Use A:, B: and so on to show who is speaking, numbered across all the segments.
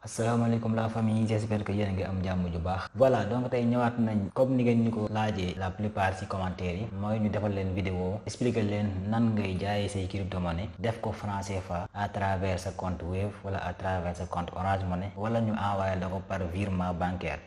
A: asalaamaaleykum la famille, j'espère que yéen a ngi am jàmm ju baax. Voilà, donc tey ñëwaat nañ comme ni ngeen ñu ko laajee la plupart ci commentaires yi mooy ñu defal leen vidéo expliquer leen nan ngay jaayee say crypto-monnaie def ko franc CFA à travers sa compte Wave wala à travers sa compte Orange Money wala ñu envoyé la ko par virement bancaire.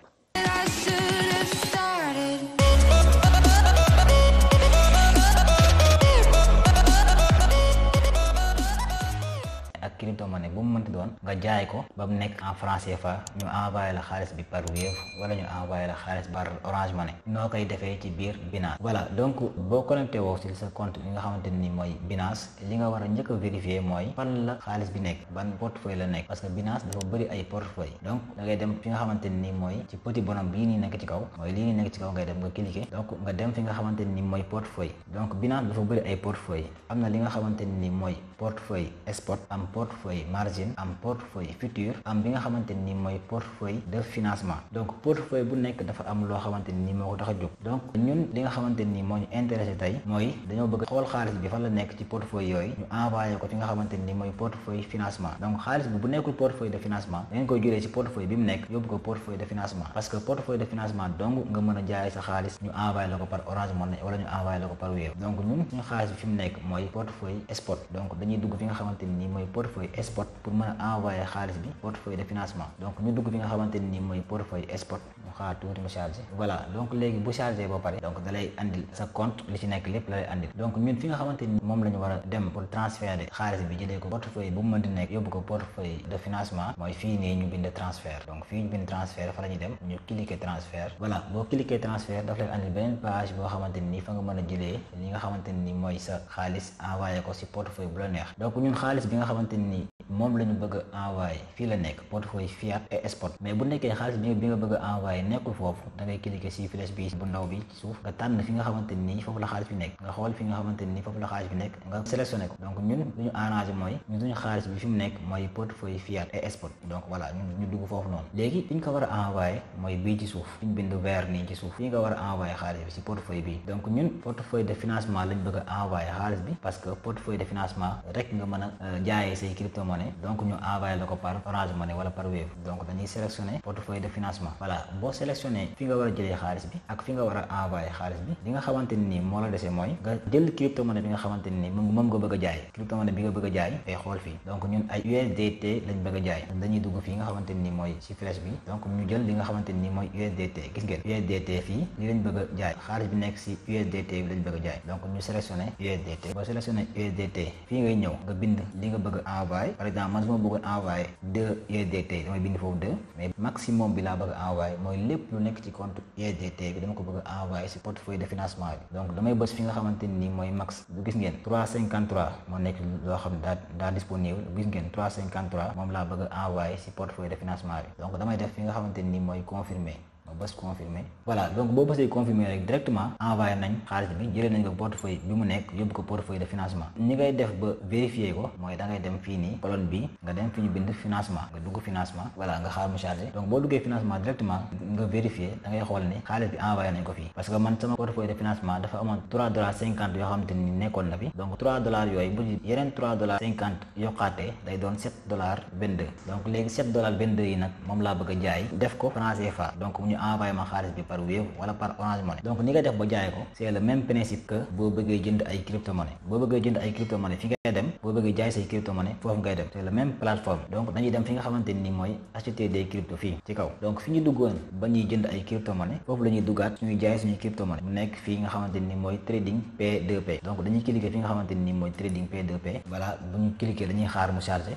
A: ak crypto-monnaie bu mu mënti doon nga jaay ko ba mu nekk en franc CFA ñu envoyé la xaalis bi par Wave wala ñu envoyé la xaalis par Orange Money noo koy defee ci biir Binance. Voilà, donc boo connecté woo ci sa compte li nga xamante ni mooy Binance li nga war a njëkk a vérifier mooy fan la xaalis bi nekk, ban portefeuille la nekk, parce que Binance dafa bëri ay portefeuille. Donc da ngay dem fi nga xamante ni mooy ci petit bonhomme bii nii nekk ci kaw, mooy lii nii nekk ci kaw ngay dem nga cliquer, donc nga dem fi nga xamante ni mooy portefeuille. Donc Binance dafa bëri ay portefeuille, am na li nga xamante ni mooy portefeuille spot, am portefeuille margin, am portefeuille futur, am bi nga xamante ni mooy portefeuille de financement. Donc portefeuille bu nekk dafa am loo xamante ni moo ko tax a jóg. Donc ñun li nga xamante ni moo ñu intéressé tey mooy dañoo bëgg xool xaalis bi fan la nekk ci portefeuille yooyu ñu envoyé ko fi nga xamante ni mooy portefeuille financement. Donc xaalis bi bu nekkul portefeuille de financement da ngeen koy jëlee ci portefeuille bi mu nekk yóbbu ko portefeuille de financement, parce que portefeuille de financement donc nga mën a jaay sa xaalis ñu envoyé la ko par Orange Money wala ñu envoyé la ko par Wave. Donc ñun suñu xaalis bi fi mu nekk mooy portefeuille spot, donc dañuy dugg fi nga xamante ni mooy portefeuille spot pour mën a envoyer xaalis bi portefeuille de financement. Donc ñu dugg fi nga xamante ni mooy portefeuille spot, mu xaar tuuti mu chargé. Voilà, donc léegi bu chargé ba pare donc da lay andil sa compte li ci nekk lépp la lay andil. Donc ñun fi nga xamante ni moom la ñu war a dem pour transférer xaalis bi jëlee ko portefeuille bu mu mën di nekk yóbbu ko portefeuille de financement mooy fii nii ñu bind transfert. Donc fii ñu bind transfert fa la ñuy dem ñu cliquer transfert. Voilà, boo cliquer transfert daf lay andil beneen page boo xamante ni fa nga mën a jëlee li nga xamante ni mooy sa xaalis envoyé ko si portefeuille bu la neex. Donc ñun xaalis bi nga xamante ni moom la ñu bëgg a envoyé fii la nekk portefeuille fiat et spot. Mais bu nekkee xaalis bi nga bëgg a envoyé nekkul foofu da ngay cliquer si flèche bi bu ndaw bi ci suuf nga tànn fi nga xamante ni foofu la xaalis bi nekk, nga xool fi nga xamante ni foofu la xaalis bi nekk nga sélectionné ko. Donc ñun lu ñu arrangé mooy ñun suñu xaalis bi fi mu nekk mooy portefeuille fiat et spot. Donc voilà, ñu dugg foofu noonu. Léegi fi ñu ko war a envoyé mooy bii ci suuf fi ñu bind vert nii ci suuf fi nga war a envoyé xaalis bi si portefeuille bi. Donc ñun portefeuille de financement lañ bëgg a envoyé xaalis bi parce que portefeuille de financement rek nga mën a jaayee say crypto-monnaie. Donc ñu envoyé la ko par Orange Money wala par Wave. Donc dañuy sélectionné portefeuille de financement. Voilà, boo sélectionné fi nga war a jëlee xaalis bi ak fi nga war a envoyé xaalis bi li nga xamante ni moo la dese mooy nga jël crypto-monnaie bi nga xamante ni moom nga bëgg a jaay. Crypto-monnaie bi nga bëgg a jaay ngay xool fii. Donc ñun ay USDT lañ bëgg a jaay, dañuy dugg fii nga xamante ni mooy ci flèche bi. Donc ñu jël li nga xamante ni mooy USDT. Gis ngeen USDT fii li lañ bëgg a jaay, xaalis bi nekk si USDT bi lañ bëgg a jaay. Donc ñu sélectionné USDT. boo sélectionné USDT fii ngay ñëw nga bind li nga bëgg a envoyé. Par exemple man su ma bëggoon envoyé 2 USDT damay bind foofu 2, mais maximum bi laa bëgg a envoyé mooy lépp lu nekk ci compte USDT bi dama ko bëgg a envoyé si portefeuille de financement bi. Donc damay bës fi nga xamante ni mooy max bu gis ngeen 353 moo nekk loo xam ne daa disponible. gis ngeen 353 moom laa bëgg a envoyé si portefeuille de financement bi. Donc damay def fi nga xamante ni mooy confirmer, bës confirmer. Voilà, donc boo bësee confirmer rek directement envoyé nañ xaalis bi, jëlee nañ ko portefeuille bi mu nekk yóbbu ko portefeuille de financement. Ñi ngay def ba vérifier ko mooy da ngay dem fii nii colonne bi nga dem fi ñu bind financement nga dugg financement. Voilà, nga xaar mu chargé. Donc boo duggee financement directement nga vérifier da ngay xool ne xaalis bi envoyé nañ ko fii, parce que man sama portefeuille de financement dafa amoon $3.50 yoo xamante ni nekkoon na fi. Donc $3 yooyu bu yeneen $3.50 yokkaatee day doon $7.22. donc léegi $7.22 yi nag moom laa bëgg a jaay def ko franc CFA. Donc envoyé ma xaalis bi par Wave wala par Orange Money. Donc ni nga def ba jaay ko c'est le même principe que boo bëggee jënd ay crypto-monnaie. Boo bëggee jënd ay crypto-monnaie fi ngay dem, boo bëggee jaay say crypto-monnaie foofu ngay dem, c'est le même plateforme. Donc dañuy dem fi nga xamante ni mooy acheter des crypto fii ci kaw. Donc fi ñu duggoon ba ñuy jënd ay crypto-monnaie foofu la ñuy duggaat suñuy jaay suñuy crypto-monnaie mu nekk fii nga xamante ni mooy trading P2P. Donc dañuy cliquer fi nga xamante ni mooy trading P2P. Voilà, bu ñu cliquer dañuy xaar mu chargé.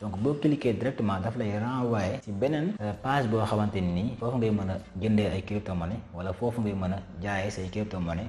A: Donc boo cliquer directement daf lay renvoyer ci beneen page boo xamante ni foofu ngay mën a jëndee ay crypto-monnaie wala foofu ngay mën a jaayee say crypto-monnaie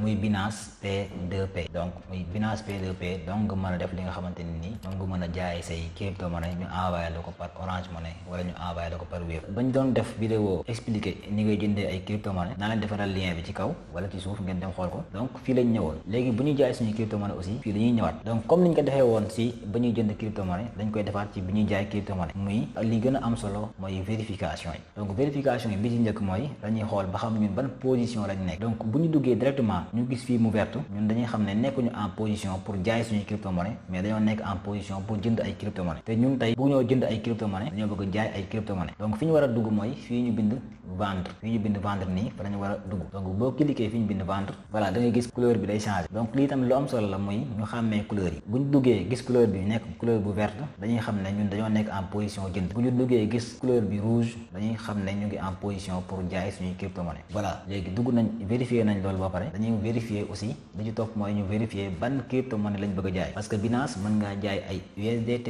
A: muy Binance P2P. Donc muy Binance P2P donc nga mën a def li nga xamante ni moom nga mën a jaayee say crypto-monnaie ñu envoyé la ko par Orange Money wala ñu envoyé la ko par Wave. bañ doon def vidéo expliquer ni ngay jëndee ay crypto-monnaie naa leen defaral lien bi ci kaw wala ci suuf ngeen dem xool ko. Donc fii lañ ñëwoon. Léegi bu ñuy jaay suñu crypto-monnaie aussi fii dañuy ñëwaat. Donc comme niñ ko defee woon si ba ñuy jënd crypto-monnaie dañ koy defaat ci bi ñuy jaay crypto-monnaie. muy li gën a am solo mooy vérification yi. Donc vérification yi bi ci njëkk mooy dañuy xool ba xam ñun ban position lañ nekk. Donc bu ñu duggee directement ñu gis fii mu verte ñun dañuy xam ne nekkuñu en position pour jaay suñuy crypto-monnaie mais dañoo nekk en position pour jënd ay crypto-monnaie te ñun tey bu ñoo jënd ay crypto-monnaie dañoo bëgg jaay ay crypto-monnaie donc fi ñu war a dugg mooy fii ñu bind vendre fii ñu bind vendre nii fa lañu war a dugg donc boo cliquer fii ñu bind vendre voilà da ngay gis couleur bi day changer donc lii tamit lu am solo la muy ñu xàmmee couleur yi bu ñu duggee gis couleur bi nekk couleur bu verte dañuy xam ne ñun dañoo nekk en position jënd bu ñu duggee gis couleur bi rouge dañuy xam ne ñu ngi en position pour jaay suñuy crypto-monnaie voilà léegi dugg nañ vérifier nañ loolu ba pare dañuy vérifier aussi li ci topp mooy ñu vérifier ban crypto-monnaie lañ bëgg a jaay parce que Binance mën ngaa jaay ay USDT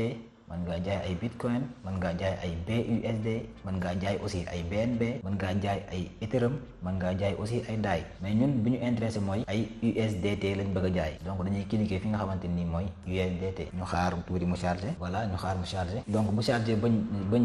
A: mën ngaa jaay ay bitcoin mën ngaa jaay ay BUSD mën ngaa jaay aussi ay BNB mën ngaa jaay ay Ethereum mën ngaa jaay aussi ay DAI mais ñun bi ñu intéressé mooy ay USDT lañ bëgg a jaay donc dañuy cliquer fi nga xamante ni mooy USDT ñu xaar tuuti mu chargé voilà ñu xaar mu chargé donc bu chargé bañ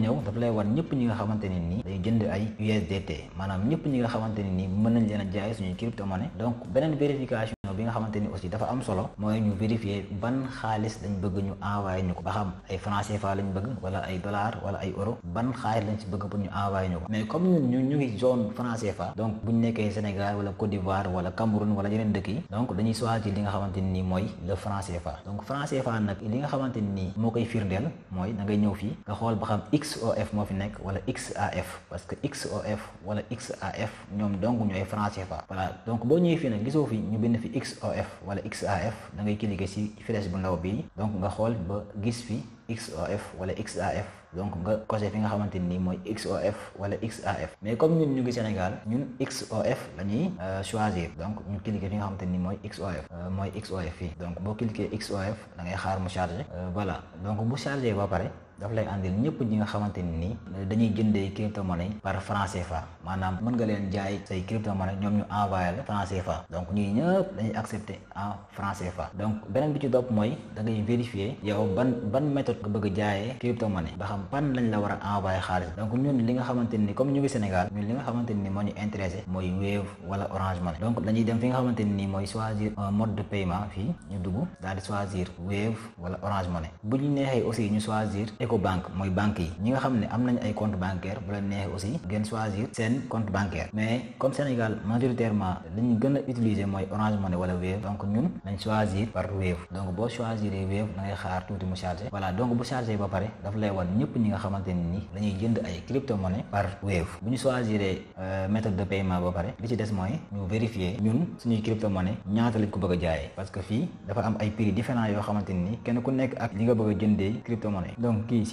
A: ñëw dafa lay wan ñëpp ñi nga xamante ne nii day jënd ay USDT maanaam ñëpp ñi nga xamante ne nii mën nañ leen a jaay suñuy crypto-monnaie donc beneen vérification bi nga xamante ni aussi dafa am solo mooy ñu vérifier ban xaalis lañ bëgg ñu envoyé ñu ko ba xam ay francs CFA lañ bëgg wala ay dollars wala ay euro ban xaalis lañ ci bëgg pour ñu envoyé ñu ko mais comme ñun ñu ngi zone francs CFA donc buñ nekkee Sénégal wala Côte d'Ivoire wala Cameroun wala yeneen dëkk yi donc dañuy choisir li nga xamante ni mooy le franc CFA donc franc CFA nag li nga xamante ni moo koy firndeel mooy da ngay ñëw fii nga xool ba xam XOF moo fi nekk wala XAF parce que XOF wala XAF ñoom donc ñooy franc CFA voilà donc boo ñëwee fii nag gisoo fi ñu bind fi XOF wala XAF da ngay cliquer ci flèche bu ndaw bii donc nga xool ba gis fi XOF wala XAF donc nga coché fi nga xamante ni mooy XOF wala XAF mais comme ñun ñu ngi Sénégal ñun XOF la ñuy choisir donc ñu cliquer fi nga xamante ni mooy XOF fii donc boo cliquer XOF da ngay xaar mu chargé voilà donc bu chargé ba pare daf lay andil ñëpp ñi nga xamante ni dañuy jëndee crypto-monnaie par franc CFA maanaam mën nga leen jaay say crypto-monnaie ñoom ñu envoyé la franc CFA donc ñii ñëpp dañuy accepter en franc CFA donc beneen bi ci topp mooy da ngay vérifier yow ban méthode nga bëgg a jaayee crypto-monnaie ba xam ban lañ la war a envoyé xaalis donc ñun li nga xamante ni comme ñu ngi Sénégal ñun li nga xamante ni moo ñu intéressé mooy Wave wala Orange Money donc dañuy dem fi nga xamante ni mooy choisir un mode de paiement fii ñu dugg daal di choisir Wave wala Orange Money bu ñu neexee aussi ñu choisir Ecobank mooy banque yi ñi nga xam ne am nañ ay compte bancaire bu leen neexee aussi ngeen choisir seen compte bancaire mais comme Sénégal majoritairement li ñu gën a utiliser mooy Orange Money wala Wave donc ñun nañ choisir par Wave donc boo choisir Wave da ngay xaar tuuti mu chargé voilà donc bu chargé ba pare daf lay wan ñëpp ñi nga xamante ni dañuy jënd ay crypto-monnaie par Wave bu ñu choisir méthode de paiement ba pare li ci des mooy ñu vérifier ñun suñuy crypto-monnaie ñaata lañ ko bëgg a jaayee parce que fii dafa am ay prix différents yoo xamante ni kenn ku nekk ak li nga bëgg a jëndee crypto-monnaie donc kii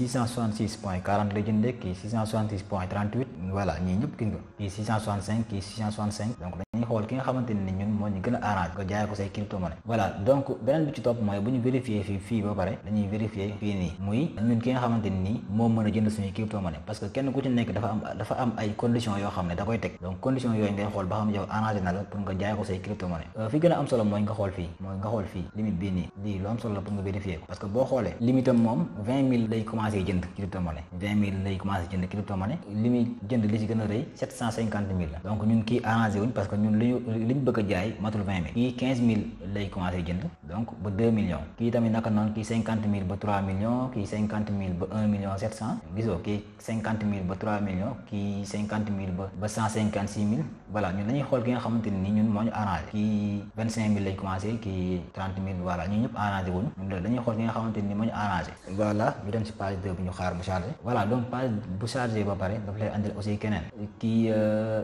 A: 666.40 la jëndee kii 666.38 voilà ñii ñëpp gis nga kii 665 kii 665 donc dañuy xool ki nga xamante ni ñun moo ñu gën a arrange nga jaay ko say crypto-monnaie voilà donc beneen bi ci topp mooy bu ñu vérifier fii ba pare dañuy vérifier fii nii muy ñun ki nga xamante ni moo mën a jënd suñuy crypto-monnaie parce que kenn ku ci nekk dafa am ay conditions yoo xam ne da koy teg donc conditions yooyu ngay xool ba xam yow arrangé na la pour nga jaay ko say crypto-monnaie fi gën a am solo mooy nga xool fii limite bii nii lii lu am solo la pour nga vérifier ko parce que boo xoolee limite am moom 20 000 lay commencé jënd crypto-monnaie 20 000 lay commencé jënd crypto-monnaie li muy jënd li ci gën a rëy 750 000 la donc ñun kii arrangé wuñ parce que ñun liñ bëgg a jaay matul 20 000 kii 15 000 lay commencé jënd donc ba 2 millions kii tamit naka noonu kii 50 000 ba 3 millions kii 50 000 ba 1 million 700 gisoo kii 50 000 ba 3 millions kii 50 000 ba 156 000 voilà ñun dañuy xool ki nga xamante ni ñun moo ñu arrangé kii 25 000 lay commencé kii 30 000 voilà ñun ñëpp arrangé wuñ ñun dañuy xool ki nga xamante ni moo ñu arrangé voilà ñu dem ci page 2 bi ñu xaar mu chargé voilà donc page bu chargé ba pare daf lay andil aussi keneen kii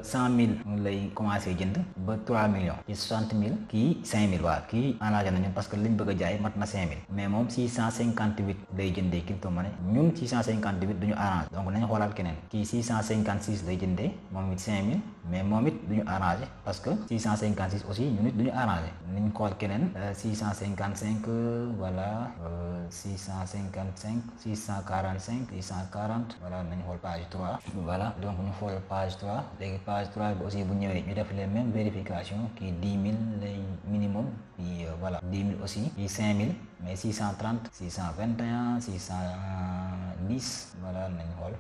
A: 100 000 lay commencé jënd ba 3 millions kii 60 000 kii 5 000 waaw kii arrangé nañu parce que liñ bëgg a jaay mat na 5 000 mais moom 658 lay jëndee crypto-monnaie ñun 658 duñu arrangé donc nañu xoolaat keneen kii 656 lay jëndee moom it 5 000 mais moom it duñu arrangé parce que 656 aussi ñun it duñu arrangé niñ xool keneen 655 voilà 655 645 640 voilà nañu xool page 3 voilà donc ñu xool page 3 léegi page 3 bi aussi bu ñëwee ñu def les mêmes vérifications kii 10 000 lay minimum puis voilà 10 000 aussi puis 5 000 mais 630 621 610 voilà nañu xool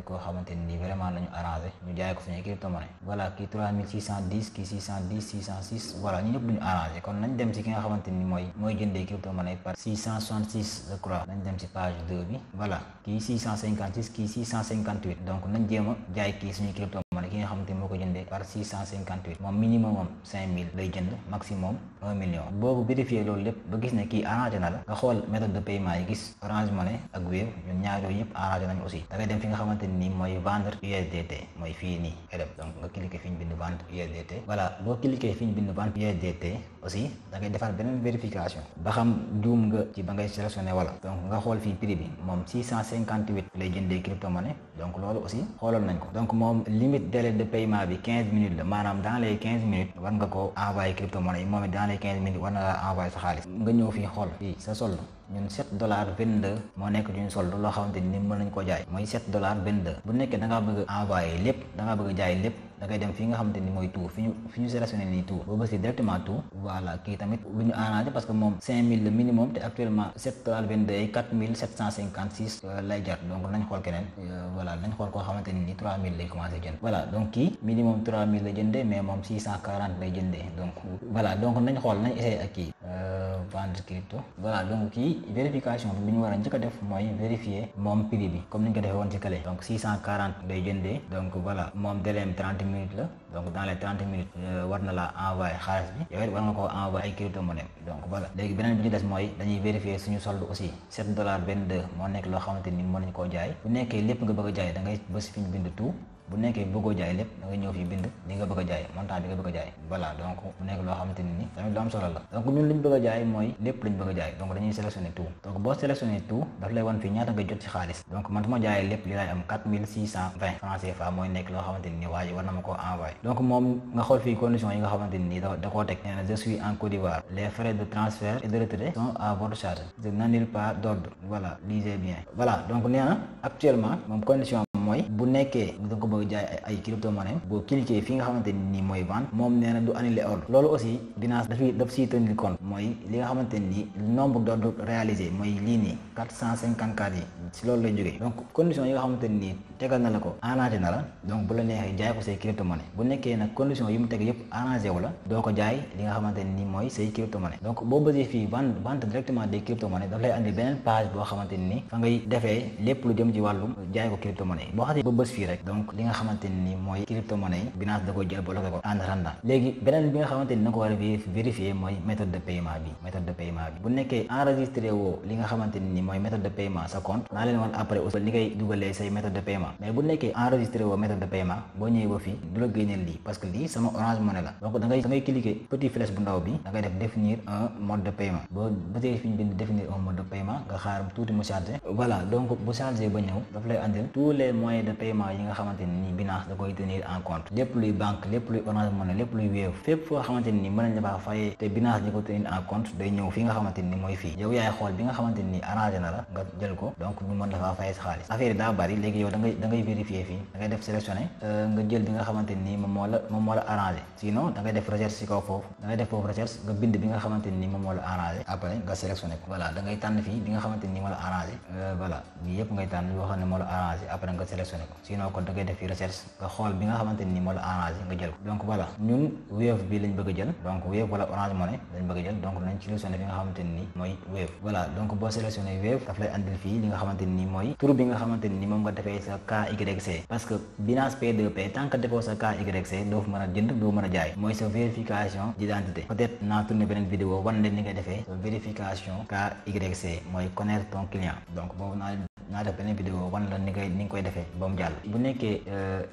A: koo xamante ni vraiment nañu arrangé ñu jaay ko suñu crypto-monnaie voilà kii 3610 kii 610 606 voilà ñu ñëpp duñu arrangé kon nañ dem ci ki nga xamante ni mooy jëndee crypto-monnaie par 666 je crois nañ dem ci page 2 bi voilà kii 656 kii 658 donc nañ jéem a jaay kii suñu crypto money ki nga xamante ni moo ko jëndee par 658 moom minimum 5000 lay jënd maximum 1 million. boobu vérifier loolu lépp ba gis ne kii arrangé na la nga xool méthode de paiement yi gis Orange Money ak Wave ñun ñaar yooyu yëpp arrangé nañu aussi da ngay dem fi nga xamante ni mooy vendre USDT mooy fii nii nga dem donc nga cliquer fi ñu bind vendre USDT. voilà boo cliquer fi ñu bind vendre USDT aussi da ngay defar beneen vérification ba xam juum nga ci ba ngay sélectionné wala donc nga xool fii prix bi moom 658 lay jëndee crypto monnaie donc loolu aussi xooloon nañ ko. donc moom limite délai de paiement bi 15 minutes la maanaam dans les 15 minutes war nga ko envoyé crypto monnaie yi moom it dans les 15 minutes war na la envoyé sa xaalis nga ñëw fii xool fii sa solde ñun $7.22 moo nekk duñu solde loo xamante ni mën nañ ko jaay mooy $7.22 bu nekkee da ngaa bëgg a envoyé lépp da ngaa bëgg a jaay lépp da ngay dem fi nga xamante ni mooy tout fi ñu sélectionné nii tout boo bësee directement tout voilà kii tamit lu ñu arrangé parce que moom 5000 le minimum te actuellement $7.22 yi 4756 lay jar donc nañ xool keneen voilà nañ xool koo xamante ni 3000 lay commencé jënd voilà donc kii minimum 3000 la jëndee mais moom 640 lay jëndee donc voilà donc nañ xool nañ essayé ak kii vendre crypto voilà donc kii vérification bi ñu war a njëkk a def mooy vérifier moom prix bi comme ni ñu ko defee woon ci kële donc 640 lay jëndee donc voilà moom délai 30 minutes la donc dans les 30 minutes war na la envoyé xaalis bi yow it war nga koo envoyé ay crypto monnaie donc voilà léegi beneen bi ñu des mooy dañuy vérifier suñu solde aussi $7.22 moo nekk loo xamante ni mën nañu koo jaay bu nekkee lépp nga bëgg a jaay da ngay bës fi ñu bind tout bu nekkee bëggoo jaay lépp da ngay ñëw fii bind li nga bëgg a jaay montant bi nga bëgg a jaay voilà donc mu nekk loo xamante ni tamit lu am solo la donc ñun liñ bëgg a jaay mooy lépp lañ bëgg a jaay donc dañuy sélectionner tout donc boo sélectionner tout daf lay wan fii ñaata nga jot ci xaalis donc man su ma jaayee lépp li lay am 4620 francs CFA mooy nekk loo xamante ni waa ji war na ma koo envoyé donc moom nga xool fii condition yi nga xamante ni da koo teg nee na je suis en Côte d'Ivoire les frais de transfert et de retrait sont à votre charge je n'annule pas d'ordre voilà lisez bien voilà donc nee na actuellement moom condition mooy bu nekkee da nga ko bëgg jaay ay crypto monnaie boo cliquer fi nga xamante ni mooy vente moom nee na du annuler ordre loolu aussi Binance daf siy tenir compte mooy li nga xamante ni nombre d'ordre réalisé mooy lii nii 454 yi si loolu lay jógee donc condition yi nga xamante ni tegal na la ko arrangé na la donc bu la neexee jaay ko say crypto monnaie bu nekkee nag condition yi mu teg yëpp arrangé wu la doo ko jaay li nga xamante ni mooy say crypto monnaie donc boo bësee fii vente directement des crypto monnaie daf lay andi beneen page boo xamante ni fa ngay defee lépp lu jëm ci wàllum jaay ko crypto monnaie boo xasee ba bës fii rek donc li nga xamante ni mooy crypto monnaie yi Binance da koy jël bloqué ko en attendant léegi beneen bi nga xamante ni na ko war a vérifier mooy méthode de paiement bi bu nekkee enregistré woo li nga xamante ni mooy méthode de paiement sa compte naa leen wan après aussi li ngay dugalee say méthode de paiement mais bu nekkee enregistré woo méthode de paiement boo ñëwee ba fii du la génneel lii parce que lii sama Orange Money la donc da ngay cliquer petit flèche bu ndaw bi da ngay def définir un mode de paiement boo bësee fi ñu bind définir un mode de paiement nga xaar tuuti mu chargé voilà donc bu chargé ba ñëw daf lay andil tous les moyens de paiement yi nga xamante ni Binance da koy tenir en compte lépp luy banque lépp luy Orange Money lépp luy Wave fépp foo xamante ni mën nañ la faa fayee te Binance di ko tenir en compte day ñëw fi nga xamante ni mooy fii yow yaay xool bi nga xamante ni arrangé na la nga jël ko donc ñu mën la faa fayee sa xaalis affaire yi daa bari léegi yow da ngay vérifier fii da ngay def sélectionner nga jël bi nga xamante ni moom moo la arrangé sinon da ngay def recherche ci kaw foofu da ngay def foofu recherche nga bind bi nga xamante ni moom moo la arrangé après nga sélectionné ko voilà da ngay tànn fii bi nga xamante ni moo la arrangé voilà bii yëpp ngay tànn yoo xam ne moo la arrangé après nga sélectionné ko sinon kon da ngay def fii recherche nga xool bi nga xamante ni moo la arrangé nga jël ko donc voilà ñun Wave bi lañ bëgg a jël donc Wave wala Orange Money lañ bëgg a jël donc nañ sélectionné bi nga xamante ni mooy Wave voilà donc boo sélectionné Wave daf lay andil fii li nga xamante ni mooy tur bi nga xamante ni moom nga defee sa KYC parce que Binance P2P tant que defoo sa KYC doo fa mën a jënd doo mën a jaay mooy sa vérification d'identité peut-être naa tourné beneen vidéo wan leen ni nga defee sa vérification KYC mooy connaître ton client donc boobu naa def beneen vidéo wan la ni nga koy defee ba mu jàll bu nekkee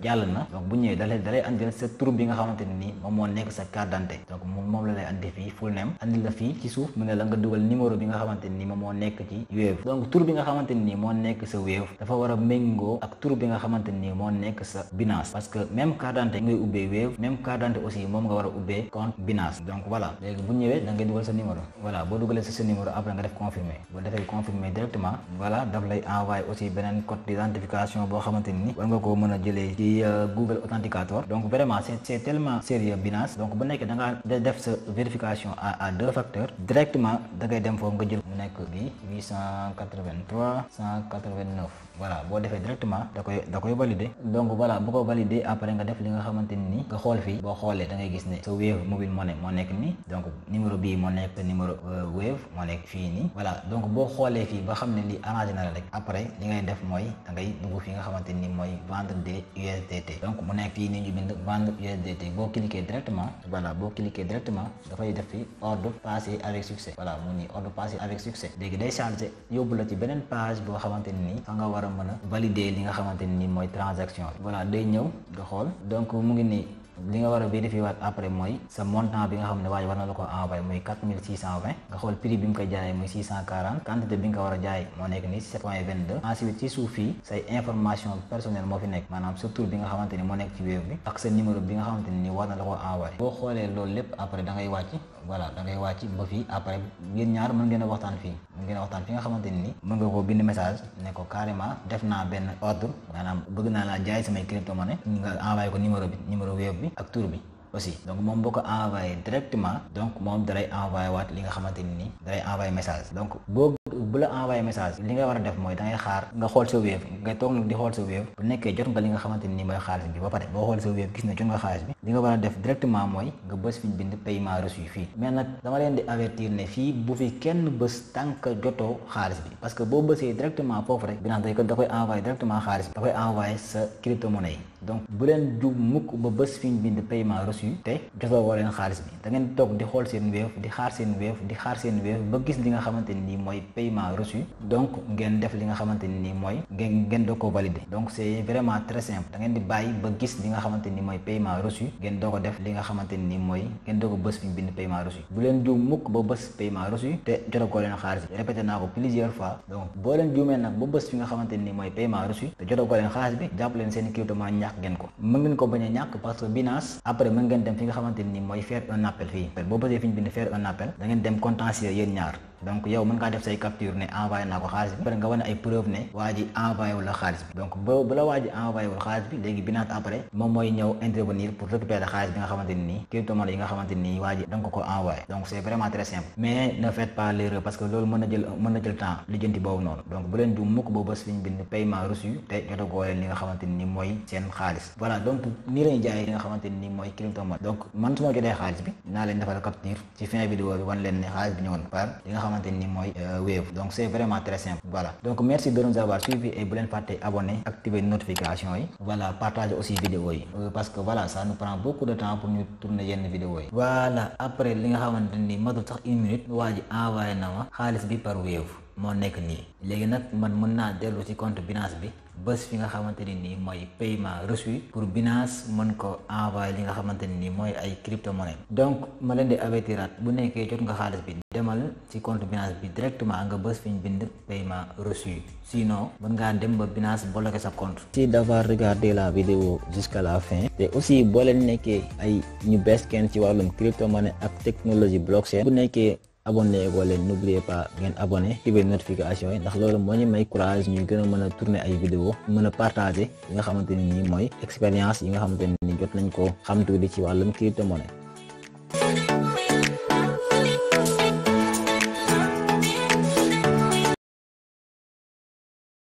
A: jàll na donc bu ñëwee dalay andil sa tur bi nga xamante ni moom moo nekk sa carte d'identité donc moom la lay andi fii full name andil la fii ci suuf mu ne la nga dugal numéro bi nga xamante ni moom moo nekk ci Wave donc tur bi nga xamante ni moo nekk sa Wave dafa war a méngoo ak tur bi nga xamante ni moo nekk sa Binance parce que même carte d'identité ngay ubbee Wave même carte d'identité aussi moom nga war a ubbee compte Binance donc voilà léegi bu ñëwee da ngay dugal sa numéro voilà boo dugalee sa numéro après nga def confirmer boo defee confirmer directement voilà daf lay envoyer aussi beneen code d'identification boo xamante ni war nga koo mën a jëlee ci Google Authenticator donc vraiment c'est tellement sérieux Binance donc bu nekkee da ngaa def sa vérification à 2 facteurs directement da ngay dem foofu nga jël mu nekk bi 883 189 voilà boo defee directement da koy valider. donc voilà bu ko valider après nga def li nga xamante ni nga xool fii boo xoolee da ngay gis ne sa Wave mobile money moo nekk nii donc numéro bii moo nekk numéro Wave moo nekk fii nii voilà donc boo xoolee fii ba xam ne lii arrangé na la rek après li ngay def mooy da ngay dugg fi nga xamante ni mooy vendre des USDT donc mu nekk fii nii ñu bind vendre USDT boo cliquer directement voilà boo cliquer directement dafay def fi ordre passé avec succès voilà mu nii ordre passé avec succès léegi day chargé yóbbu la ci beneen page boo xamante ni fa nga war a mën a valider li nga xamante ni mooy transaction voilà day ñëw nga xool donc mu ngi nii li nga war a vérifier waat après mooy sa montant bi nga xam ne waaye war na la ko envoyé muy 4620 nga xool prix bi mu koy jaayee muy 640 quantité bi nga ko war a jaay moo nekk ni 7.22 ensuite ci suuf fii say information personnelle moo fi nekk maanaam sa tur bi nga xamante ni moo nekk ci Wave bi ak sa numéro bi nga xamante ni war na la ko envoyé boo xoolee loolu lépp après da ngay wàcc voilà da ngay wàcc ba fii après yéen ñaar mën ngeen a waxtaan fii mën ngeen a waxtaan fi nga xamante ni mën nga koo bind message ne ko carrément def naa benn ordre maanaam bëgg naa laa jaay samay crypto monnaie nga envoyé ko numéro Wave bi ak tur bi aussi donc moom boo ko envoyé directement donc moom dalay envoyé waat li nga xamante ni dalay envoyé message donc boo bu la envoyé message li nga war a def mooy da ngay xaar nga xool sa Wave nga toog nag di xool sa Wave bu nekkee jot nga li nga xamante ni mooy xaalis bi ba pare boo xool sa Wave gis ne jot nga xaalis bi li nga war a def directement mooy nga bës fi ñu bind paiement reçu fii mais nag dama leen di avertir ne fii bu fi kenn bës tant que jotoo xaalis bi parce que boo bësee directement foofu rek Binance da koy envoyé directement xaalis bi da koy envoyé sa crypto monnaie yi donc bu leen jub mukk ba bës fi ñu bind paiement reçu te jotoo woo leen xaalis bi da ngeen toog di xool seen Wave di xaar seen Wave di xaar seen Wave ba gis li nga xamante ni mooy paiement reçu donc ngeen def li nga xamante ni mooy ngeen doo ko valider donc c'est vraiment très simple da ngeen di bàyyi ba gis li nga xamante ni mooy paiement reçu ngeen doo ko def li nga xamante ni mooy ngeen doo ko bës fi ñu bind paiement reçu bu leen juum mukk ba bës paiement reçu te jotoo ko leen xaalis bi répété naa ko plusieurs fois donc boo leen juumee nag ba bës fi nga xamante ni mooy paiement reçu te jotoo ko leen xaalis bi jàpp leen seen crypto monnaie ñàkk ngeen ko mën ngeen ko bañ a ñàkk parce que Binance après mën ngeen dem fi nga xamante ni mooy faire un appel fii boo bësee fi ñu bind faire un appel da ngeen dem contentieux yéen ñaar donc yow mën ngaa def say capture ne envoyé naa ko xaalis bi après nga wane ay preuve ne waa ji envoyé wul la xaalis bi donc bu la waa ji envoyé wul xaalis bi léegi Binance après moom mooy ñëw intervenir pour récupérer xaalis bi nga xamante ni crypto-monnaie yi nga xamante ni waa ji da nga ko envoyé donc c'est vraiment très simple mais ne faites pas l'erreur parce que loolu mën na jël temps lijjanti boobu noonu donc bu leen juum mukk boo bës fi ñu bind paiement reçu te jotagoo leen li nga xamante ni mooy seen xaalis voilà donc nii lañu jaayee li nga xamante ni mooy crypto-monnaie donc man su ma jotee xaalis bi dinaa leen defal capture ci fin vidéo bi wan leen ne xaalis bi ñëwoon par li nga xamante ni mooy Wave donc c'est vraiment très simple voilà donc merci de nous avoir suivi et bu leen fàtte abonner activer notification yi voilà partager aussi vidéo yi parce que voilà ça nous prend beaucoup de temps pour ñu tourner yenn vidéo yi voilà après li nga xamante ni matul sax une minute waa ji envoyé na ma xaalis bi par Wave moo nekk nii léegi nag man mën naa dellu ci compte Binance bi bés fi nga xamante ni nii mooy paiement reçu pour Binance mën ko envoyé li nga xamante ni nii mooy ay crypto monnaie donc ma leen di avertiraat bu nekkee jot nga xaalis bi demal ci compte Binance bi directement nga bés fi ñu bind paiement reçu sinon mën ngaa dem ba Binance bloqué sa compte. Merci d'avoir regardé la vidéo jusqu'à la fin te aussi boo leen nekkee ay ñu bees kenn ci wàllum crypto monnaie ak technologie blockchain bu nekkee abonné ko leen n'oubliez pas ngeen abonné activer notification yi ndax loolu moo ñu may courage ñu gën a mën a tourner ay vidéo mën a partager yi nga xamante ni mooy expérience yi nga xamante ni jot nañ ko xam tuuti ci wàllum crypto monnaie